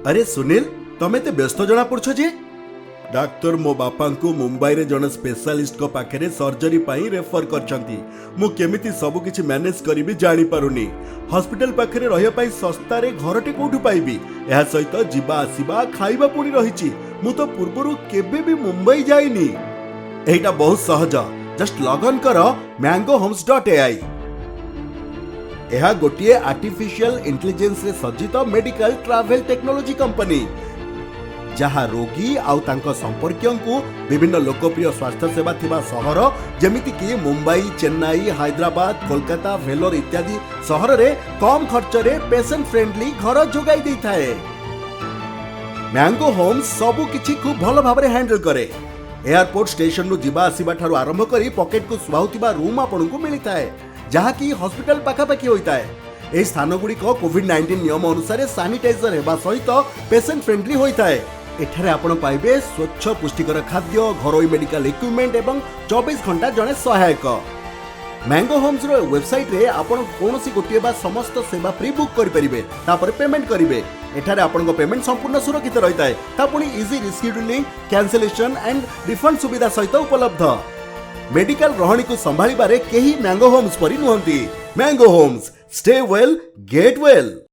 ଆରେ ସୁନୀଲ, ତମେ ଏତେ ବ୍ୟସ୍ତ ଜଣା ପଡୁଛ ଯେ? ଡାକ୍ତର ମୋ ବାପାଙ୍କୁ ମୁମ୍ବାଇରେ ଜଣେ ସ୍ପେଶାଲିଷ୍ଟଙ୍କ ପାଖରେ ସର୍ଜରୀ ପାଇଁ ରେଫର କରିଛନ୍ତି। ମୁଁ କେମିତି ସବୁ କିଛି ମ୍ୟାନେଜ କରିବି ଜାଣିପାରୁନି। ହସ୍ପିଟାଲ ପାଖରେ ରହିବା ପାଇଁ ଶସ୍ତାରେ ଘରଟେ କୋଉଠୁ ପାଇବି? ଏହା ସହିତ ଯିବା ଆସିବା, ଖାଇବା ପୁଣି ରହିଛି। ମୁଁ ତ ପୂର୍ବରୁ କେବେ ବି ମୁମ୍ବାଇ ଯାଇନି। ଏଇଟା ବହୁତ ସହଜ। ଜଷ୍ଟ ଲଗ୍ଅନ୍ କର mangohomes.ai। ଏହା ଗୋଟିଏ ଆର୍ଟିଫିସିଆଲ ଇଣ୍ଟେଲିଜେନ୍ସରେ ସଜ୍ଜିତ ମେଡିକାଲ ଟ୍ରାଭେଲ ଟେକ୍ନୋଲୋଜି କମ୍ପାନୀ, ଯାହା ରୋଗୀ ଆଉ ତାଙ୍କ ସମ୍ପର୍କୀୟଙ୍କୁ ବିଭିନ୍ନ ଲୋକପ୍ରିୟ ସ୍ୱାସ୍ଥ୍ୟ ସେବା ଥିବା ସହର, ଯେମିତିକି ମୁମ୍ବାଇ, ଚେନ୍ନାଇ, ହାଇଦ୍ରାବାଦ, କୋଲକାତା, ଭେଲୋର ଇତ୍ୟାଦି ସହରରେ କମ୍ ଖର୍ଚ୍ଚରେ ପେସେଣ୍ଟ ଫ୍ରେଣ୍ଡଲି ଘର ଯୋଗାଇ ଦେଇଥାଏ। ମ୍ୟାଙ୍ଗୋ ହୋମ୍ସ ସବୁ କିଛି ଖୁବ୍ ଭଲ ଭାବରେ ହ୍ୟାଣ୍ଡେଲ କରେ। ଏୟାରପୋର୍ଟ ଷ୍ଟେସନରୁ ଯିବା ଆସିବା ଠାରୁ ଆରମ୍ଭ କରି ପକେଟକୁ ସୁହାଉଥିବା ରୁମ୍ ଆପଣଙ୍କୁ ମିଳିଥାଏ, ଯାହାକି ହସ୍ପିଟାଲ ପାଖାପାଖି ହୋଇଥାଏ। ଏହି ସ୍ଥାନଗୁଡ଼ିକ କୋଭିଡ-19 ନିୟମ ଅନୁସାରେ ସାନିଟାଇଜର ହେବା ସହିତ ପେସେଣ୍ଟ ଫ୍ରେଣ୍ଡଲି ହୋଇଥାଏ। ଏଠାରେ ଆପଣ ପାଇବେ ସ୍ୱଚ୍ଛ ପୁଷ୍ଟିକର ଖାଦ୍ୟ, ଘରୋଇ ମେଡିକାଲ ଇକ୍ୱିପମେଣ୍ଟ ଏବଂ 24 ଘଣ୍ଟା ଜଣେ ସହାୟକ। ମ୍ୟାଙ୍ଗୋ ହୋମ୍ସର ୱେବସାଇଟ୍ରେ ଆପଣ କୌଣସି ଗୋଟିଏ ବା ସମସ୍ତ ସେବା ପ୍ରି ବୁକ୍ କରିପାରିବେ, ତାପରେ ପେମେଣ୍ଟ କରିବେ। ଏଠାରେ ଆପଣଙ୍କ ପେମେଣ୍ଟ ସମ୍ପୂର୍ଣ୍ଣ ସୁରକ୍ଷିତ ରହିଥାଏ। ତା ପୁଣି ଇଜି ରିସ୍କିଡ୍ୟୁଲିଂ, କ୍ୟାନସେଲେସନ୍ ଆଣ୍ଡ ରିଫଣ୍ଡ ସୁବିଧା ସହିତ ଉପଲବ୍ଧ। ମେଡିକାଲ ରହଣିକୁ ସମ୍ଭାଳିବାରେ କେହି ମ୍ୟାଙ୍ଗୋ ହୋମ୍ସ ପରି ନୁହନ୍ତି। Mango homes, stay well, get well.